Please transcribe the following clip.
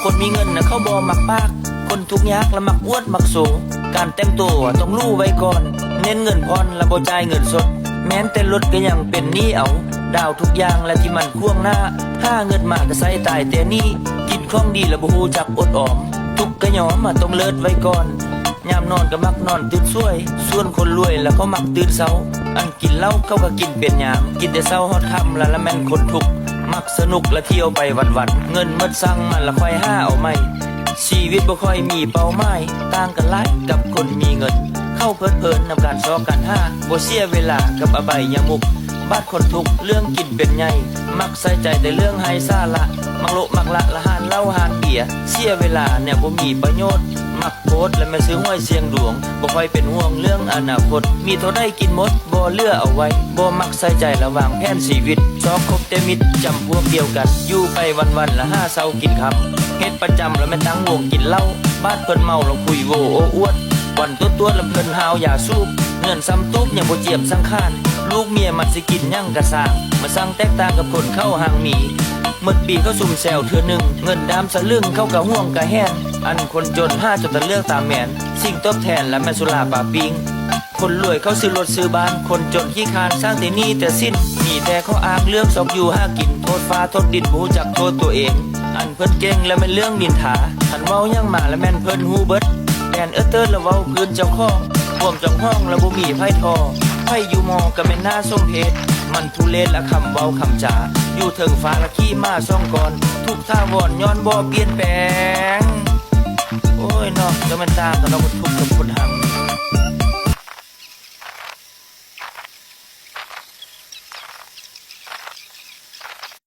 ຄົນມີເງິນນະເຂົາບໍ່ມັກປາກ, ຄົນທຸກຍາກລະມັກອວດມັກໂຊ. ການແຕ່ງໂຕຕ້ອງຫຼູໄວ້ກ່ອນ, ເນັ້ນເງິນຜ່ອນລະບໍ່ຈ່າຍເງິນສົດ. ແມ່ນແຕ່ລົດກະຍັງເປັນໜີ້ເອົາ, ດາວທຸກຢ່າງລະທີ່ມັນຂວາງໜ້າ. ຫາເງິນມາກະໃຊ້ຕາຍແຕ່ໜີ້, ກິນຂອງດີລະບໍ່ຮູ້ຈັກອົດອອມ. ທຸກກະຍອມມາຕ້ອງເລີດໄວ້ກ່ອນ, ຍາມນອນກະມັກນອນຕື່ນສວຍ, ສ່ວນຄົນລວຍລະເຂົາມັກຕື່ນເຊົ້າ. ອັນ ກິນເຫຼົ້າເຂົາກະກິນເປັນຍາມ, ກິນແຕ່ເຊົ້າຮອດຄ່ຳລະລະແມ່ນຄົນທຸກ. ມັກສະໜຸກລະທ່ຽວໄປວັນໆ, ເງິນໝົດສັ່ງມັນລະຄ່ອຍຫາເອົາໃໝ່. ຊີວິດບໍ່ຄ່ອຍມີເປົ້າໝາຍ, ຕ່າງກັນຫຼາຍກັບຄົນມີເງິນ. ເຂົາເພີດເພີນນຳການຊອກການຫາ, ບໍ່ເສຍເວລາກັບອະໄບຍະມຸກ. ບາດຄົນທຸກເລື່ອງກິນເປັນໃຫຍ່, ມັກໃສ່ໃຈແຕ່ເລື່ອງໄຮ້ສາລະ. ມັກໂລະມັກລະລະຮ້ານເຫຼົ້າຮ້ານເບຍ, ເສຍເວລາແນວບໍ່ມີປະໂຫຍດ. ມັກ ໂພດ ແລະ ແມ່ນຊື້ຫວຍສ່ຽງດວງ, ບໍ່ຄ່ອຍເປັນຫ່ວງເລື່ອງອະນາຄົດ. ມີເທົ່າໃດກິນໝົດ, ບໍ່ເຫຼືອເອົາໄວ້. ບໍ່ມັກໃສ່ໃຈລະວາງແຜນຊີວິດ, ຊອກຄົບແຕ່ມິດຈຳພວກດຽວກັນ. ຢູ່ໄປວັນໆ ລະຫາເຊົ້າກິນຄ່ຳ, ເຮັດປະຈຳລະແມ່ນຕັ້ງວົງກິນເຫຼົ້າ. ບາດເພິ່ນເມົາລະຄຸຍໂຫວໂອ້ອວດ, ວັນຕວດໆ ລະເພິ່ນຫາວຢາສູບ. ເຮືອນຊຳຕູບຍັງບໍ່ຈຽມສັງຂານ, ລູກເມຍມັນຊິກິນຫຍັງກະຊ່າງ, ມາຊ່າງແຕກຕ່າງກັບຄົນເຂົາຮັ່ງມີ. ໝົດປີເຂົາຊຸມແຊວເທື່ອໜຶ່ງ, ເງິນດາມສະລຶງເຂົາກະຫ່ວງກະແຫນ. ອັນຄົນຈົນຫາຈົນຕາເລືອກຕາແມນ, ສິ່ງຕອບແທນລະແມ່ນສຸລາປາປີ້ງ. ຄົນລວຍເຂົາຊື້ລົດຊື້ບ້ານ, ຄົນຈົນຂີ້ຄ້ານສ້າງແຕ່ໜີ້ແຕ່ສິນ. ມີແຕ່ຂໍ້ອ້າງເລື່ອງຊອກຢູ່ຫາກິນ, ໂທດຟ້າໂທດດິນ ບໍ່ຮູ້ຈັກໂທດຕົວເອງ. ອັນເພິ່ນເກັ່ງລະແມ່ນເລື່ອງນິນທາ, ຄັນເວົ້າຫຍັງມາລະແມ່ນເພິ່ນຮູ້ເບິດ. ແດນເອີເຕີລະເວົ້າພື້ນເຈົ້າຂອງ, ຄວາມຈອງຫອງລະບໍ່ມີໃຜທໍ. ໃຜຢູ່ມໍກະແມ່ນໜ້າສົມເພດ, ມັນທຸເລດລະຄຳເວົ້າຄຳຈາ. ຢູ່ເທິງຟ້າລະຂີ້ໝາສອງກ່ອນ, ທຸກຖາວອນຍ້ອນບໍ່ປ່ຽນແປງ. ໂອ້ຍເນາະ, ຈະແມ່ນຕ່າງກັນເນາະ, ຄົນທຸກກັບຄົນຮັ່ງ.